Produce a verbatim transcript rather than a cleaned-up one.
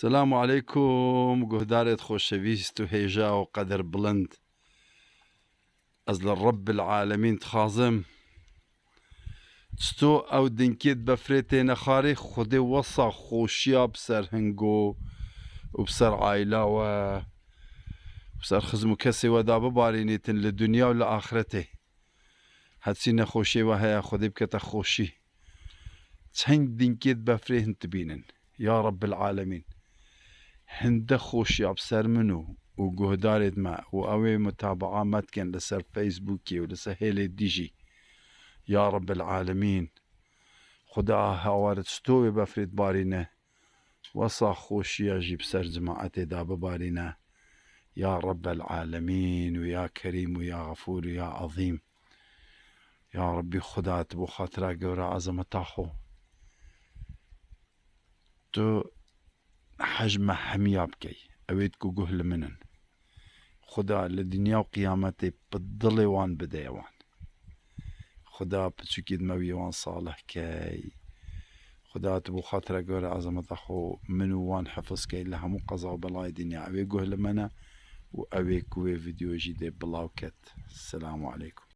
Selamu aleykum, guhdarêt xoşevîst û hêja û qedirbilind. Ez li Rebbil Alemîn dixwazim, çito ew dinkêt befrê têne xarê, Xwedê wesa xoşiya bi ser hingo û bi ser aîla we û bi ser xizm û kesê we da bibarînîtin li dinya û li axretê. Hetsî nexweşiyê we heye, Xwedê bikete xweşî. Çend dinkêt befrê hin dibînin. Ya Rebbil Alemîn. Hinde xweşiya bi ser min û, û guhdarêt me û ew ê mutabaa me dikin li ser Facebookê û li ser hêlê dijî. Ya Rebbil Alemîn. Xuda hawar çito wê befrê dibarîne. Wesa xweşiya jî bi ser cemaetê da bibarîne. Ya Rebbil Alemîn û ya Kerîm û ya Xefûr û ya Ezîm. Ya Rebbî Xuda, tu bo xatira gewra ezameta xwe, tu hej me hemiya bikey. Ewêt ku guh li min in. Xuda li dinya û qiyametê bi dilê wan bide wan. Xuda piçûkêt me wî wan salih key. Xuda, tu bo xatira gewra ezameta xwe min û wan hefiz key li hemû qeza û belayê dinya. Ewê guh li me ne û ewê ku wê vîdeo jî dê bilaw ket. Selamu aleykum.